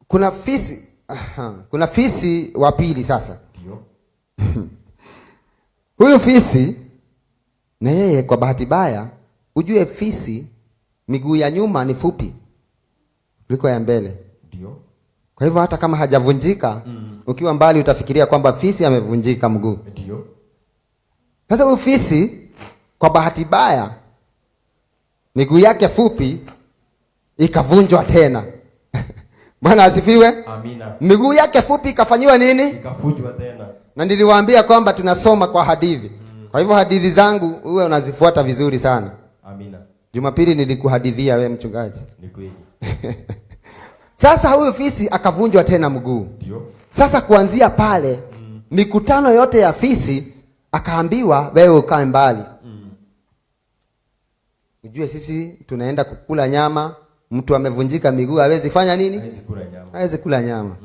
Kuna fisi, aha, kuna fisi wa pili sasa. Ndio. Huyu fisi na yeye kwa bahati baya, ujue fisi miguu ya nyuma ni fupi kuliko ya mbele. Ndio. Kwa hivyo hata kama hajavunjika, ukiwa mbali utafikiria kwamba fisi amevunjika mguu. Ndio. Sasa huyu fisi kwa bahati baya miguu yake fupi ikavunjwa tena. Bwana asifiwe. Amina. Miguu yake fupi ikafanyiwa nini? Ikavunjwa tena. Na niliwaambia kwamba tunasoma kwa hadithi. Kwa hivyo hadithi zangu uwe unazifuata vizuri sana. Amina. Jumapili nilikuhadithia we mchungaji. Ni kweli. Sasa huyu fisi akavunjwa tena mguu. Ndio. Sasa kuanzia pale mikutano yote ya fisi akaambiwa wewe ukae mbali. Ujue sisi tunaenda kukula nyama, mtu amevunjika miguu hawezi fanya nini? Hawezi kula nyama. Hawezi kula nyama.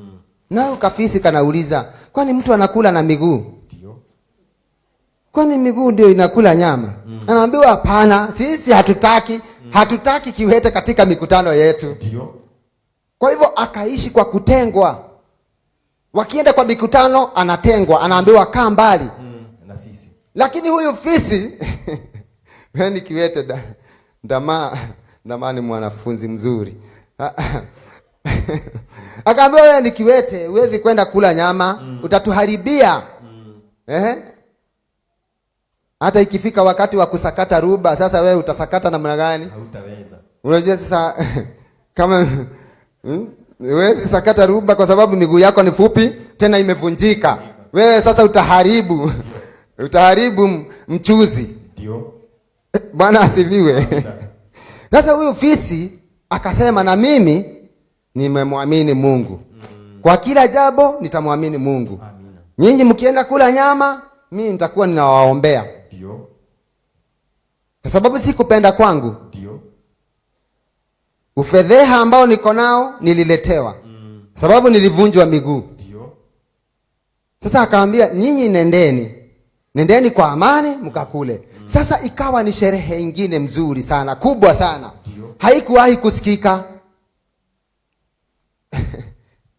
Na kafisi kanauliza, kwani mtu anakula na miguu? Ndio. Kwani miguu ndio inakula nyama? Anaambiwa hapana, sisi hatutaki, hatutaki kiwete katika mikutano yetu. Ndio. Kwa hivyo akaishi kwa kutengwa. Wakienda kwa mikutano anatengwa, anaambiwa kaa mbali. Na sisi. Lakini huyu fisi wewe ni kiwete ndamaa ni mwanafunzi mzuri. Akaambiwa wewe ni kiwete, huwezi kwenda kula nyama, utatuharibia. Hata ikifika wakati wa kusakata ruba, sasa wewe utasakata namna gani? Hautaweza. Unajua sasa kama huwezi sakata ruba kwa sababu miguu yako ni fupi tena imevunjika. Wewe sasa utaharibu. Utaharibu mchuzi. Ndio. Bwana asifiwe. Sasa huyu fisi akasema na mimi nimemwamini Mungu. Kwa kila jambo nitamwamini Mungu. Amina. Nyinyi mkienda kula nyama, mimi nitakuwa ninawaombea. Ndio. Kwa sababu si kupenda kwangu. Ndio. Ufedheha ambao niko nao nililetewa. Sababu nilivunjwa miguu. Ndio. Sasa akaambia nyinyi nendeni. Nendeni kwa amani mkakule. Sasa ikawa ni sherehe ingine mzuri sana, kubwa sana. Ndio. Haikuwahi kusikika.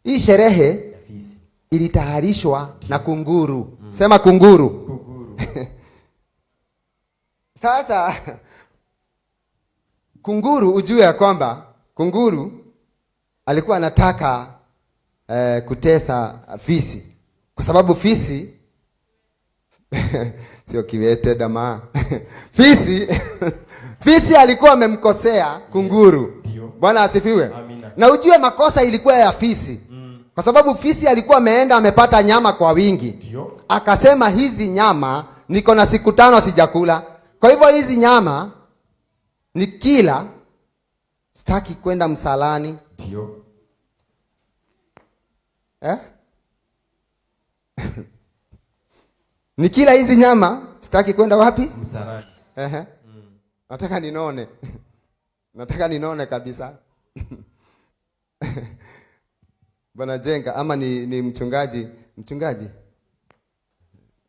Hii sherehe Ya fisi. ilitayarishwa na kunguru. Sema kunguru. Kunguru. Sasa kunguru, ujue ya kwamba kunguru alikuwa anataka kutesa fisi. Kwa sababu fisi sio kiwete damaa. Fisi alikuwa amemkosea kunguru. Ndio. Bwana asifiwe. Amina. Na ujue makosa ilikuwa ya fisi. Kwa sababu fisi alikuwa ameenda amepata nyama kwa wingi. Ndio. Akasema hizi nyama niko na siku 5 sijakula. Kwa hivyo hizi nyama nikila sitaki kwenda msalani. Ndio. Nikila hizi nyama sitaki kwenda wapi? Msalani. Nataka ninone. Nataka ninone kabisa. Bwana Jenga ama ni mchungaji, mchungaji.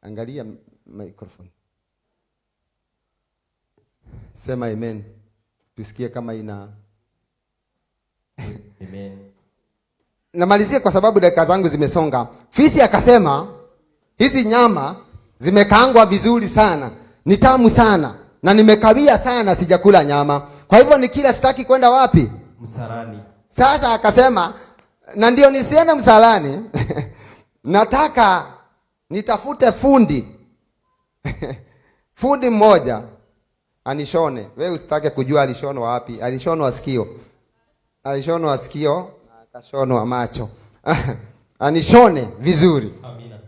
Angalia microphone. Sema amen. Tusikie kama ina Amen. Namalizia kwa sababu dakika zangu zimesonga. Fisi akasema hizi nyama zimekaangwa vizuri sana, ni tamu sana na nimekawia sana sijakula nyama. Kwa hivyo nikila sitaki kwenda wapi? Msalani. Sasa akasema na ndio nisiende msalani. Nataka nitafute fundi. Fundi mmoja anishone. Wewe usitake kujua alishonwa wapi. Alishonwa sikio. Alishonwa sikio na akashonwa macho. Anishone vizuri. Amina.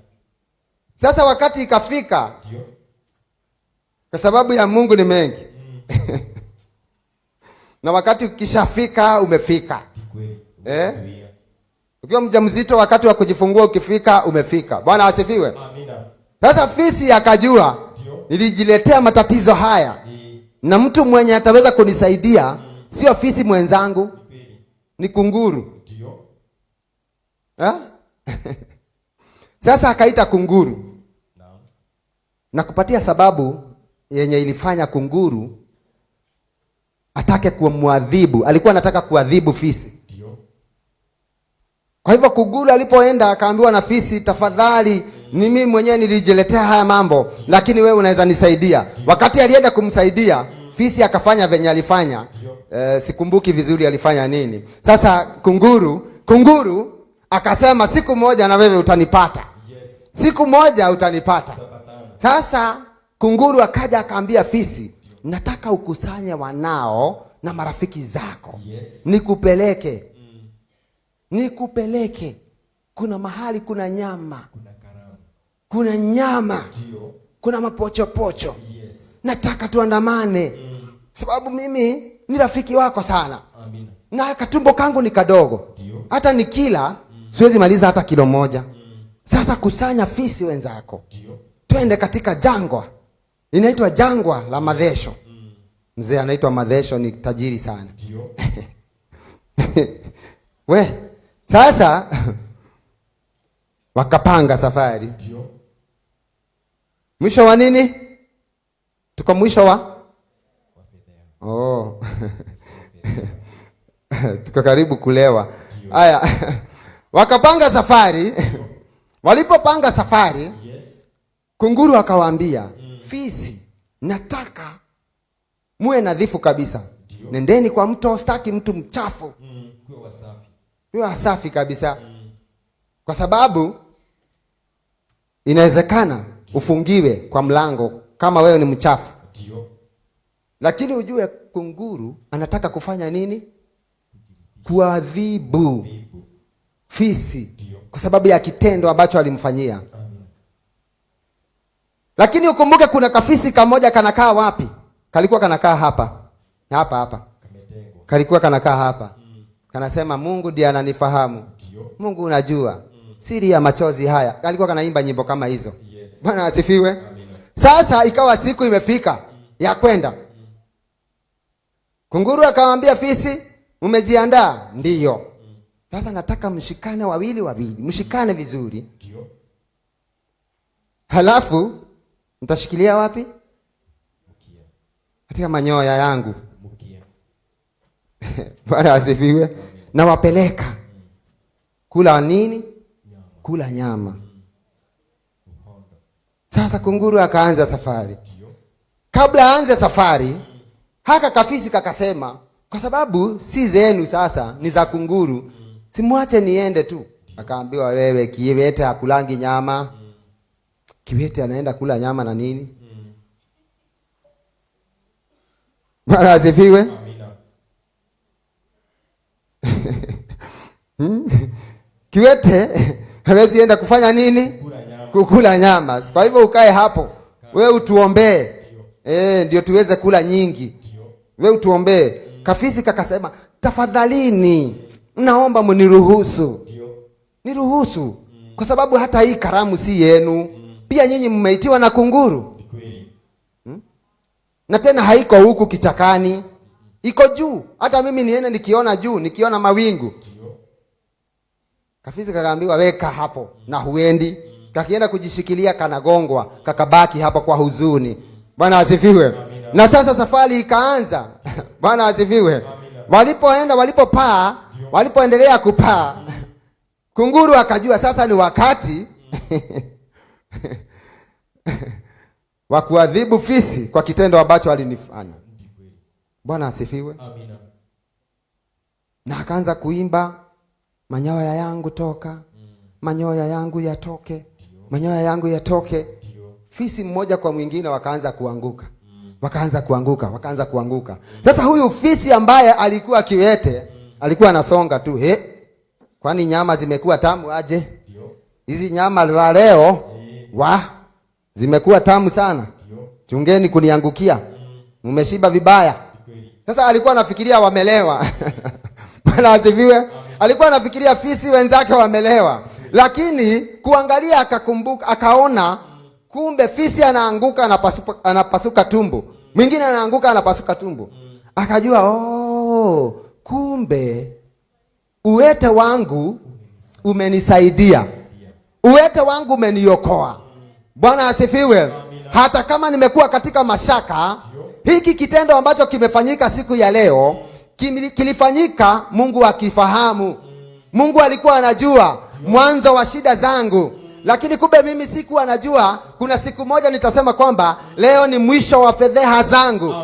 Sasa wakati ikafika, Ndio. kwa sababu ya Mungu ni mengi. Na wakati ukishafika umefika. Kweli. Umezuia. Ukiwa mjamzito wakati wa kujifungua ukifika umefika. Bwana asifiwe. Amina. Sasa fisi akajua Ndio. nilijiletea matatizo haya. Na mtu mwenye ataweza kunisaidia sio fisi mwenzangu, Kweli. ni kunguru. Ndio. Sasa akaita kunguru. Naam. Na kupatia sababu yenye ilifanya kunguru atake kumwadhibu. Alikuwa anataka kuadhibu fisi. Ndio. Kwa hivyo kunguru alipoenda akaambiwa na fisi, tafadhali, ni mimi mwenyewe nilijiletea haya mambo, lakini wewe unaweza nisaidia. Wakati alienda kumsaidia, fisi akafanya venye alifanya. Sikumbuki vizuri alifanya nini. Sasa kunguru akasema siku moja na wewe utanipata. Siku moja utanipata. Sasa kunguru akaja akaambia fisi, nataka ukusanye wanao na marafiki zako. Nikupeleke. Nikupeleke. Kuna mahali kuna nyama. Kuna karamu. Kuna nyama. Ndio. Kuna mapochopocho. Yes. Nataka tuandamane. Sababu mimi ni rafiki wako sana. Amina. Na katumbo kangu ni kadogo. Ndio. Hata nikila siwezi maliza hata kilo moja. Sasa kusanya fisi wenzako. Ndio. Twende katika jangwa. Inaitwa jangwa la Madhesho. Mzee anaitwa Madhesho, ni tajiri sana. Ndio. We, sasa wakapanga safari. Ndio. Mwisho wa nini? Tuko mwisho wa? Oh. Tuko karibu kulewa. Haya. Wakapanga safari. Walipopanga safari, Yes. kunguru akawaambia, fisi, nataka muwe nadhifu kabisa. Ndio. Nendeni kwa mto, sitaki mtu mchafu. Kuwe wasafi. Muwe wasafi kabisa. Kwa sababu inawezekana ufungiwe kwa mlango kama wewe ni mchafu. Ndio. Lakini ujue kunguru anataka kufanya nini? Kuadhibu fisi Ndio. kwa sababu ya kitendo ambacho alimfanyia. Amina. Lakini ukumbuke kuna kafisi kamoja kanakaa wapi? Kalikuwa kanakaa hapa. Hapa hapa. Kametengwa. Kalikuwa kanakaa hapa. Kanasema Mungu ndiye ananifahamu. Ndio. Mungu unajua siri ya machozi haya. Kalikuwa kanaimba nyimbo kama hizo. Yes. Bwana asifiwe. Amina. Sasa ikawa siku imefika ya kwenda. Kunguru akamwambia fisi, umejiandaa? Ndiyo. Sasa nataka mshikane wawili wawili, mshikane vizuri. Ndio. Halafu mtashikilia wapi? Mkia. Katika manyoya yangu. Mkia. Bwana asifiwe. Na wapeleka kula nini? Nyama. Kula nyama. Uhondo. Sasa kunguru akaanza safari. Ndio. Kabla aanze safari, haka kafisi kakasema, kwa sababu si zenu sasa, ni za kunguru, simwache niende tu. Akaambiwa wewe kiwete hakulangi nyama. Kiwete anaenda kula nyama na nini? Bwana asifiwe. Amina. Kiwete hawezi enda kufanya nini? Kula nyama. Kukula nyama. Kwa hivyo ukae hapo. Wewe utuombee. Ndio tuweze kula nyingi. Ndio. Wewe utuombee. Kafisi kakasema, tafadhalini, naomba mniruhusu. Ndio. Niruhusu. Kwa sababu hata hii karamu si yenu. Pia nyinyi mmeitiwa na kunguru. Ni kweli. Na tena haiko huku kichakani. Iko juu. Hata mimi niende nikiona juu, nikiona mawingu. Ndio. Kafisi kakaambiwa weka hapo na huendi. Kakienda kujishikilia kanagongwa, kakabaki hapo kwa huzuni. Bwana asifiwe. Na sasa safari ikaanza. Bwana asifiwe. Walipoenda, walipopaa, walipoendelea kupaa, kunguru akajua sasa ni wakati wa kuadhibu fisi kwa kitendo ambacho alinifanya. Bwana asifiwe. Amina. Na akaanza kuimba, manyoya yangu toka, manyoya yangu yatoke, manyoya yangu yatoke. Fisi mmoja kwa mwingine wakaanza kuanguka. Wakaanza kuanguka, wakaanza kuanguka. Sasa huyu fisi ambaye alikuwa kiwete, alikuwa anasonga tu, kwani nyama zimekuwa tamu aje? Hizi nyama za leo, wa, zimekuwa tamu sana. Chungeni kuniangukia. Mmeshiba vibaya. Sasa alikuwa anafikiria wamelewa. Bwana asifiwe. Alikuwa anafikiria fisi wenzake wamelewa. Lakini kuangalia akakumbuka, akaona kumbe fisi anaanguka anapasuka tumbo. Mwingine anaanguka anapasuka tumbo. Akajua, oh, kumbe uwete wangu umenisaidia. Uwete wangu umeniokoa. Bwana asifiwe. Hata kama nimekuwa katika mashaka, hiki kitendo ambacho kimefanyika siku ya leo, kilifanyika Mungu akifahamu. Mungu alikuwa anajua mwanzo wa shida zangu, lakini kumbe mimi sikuwa najua kuna siku moja nitasema kwamba leo ni mwisho wa fedheha zangu.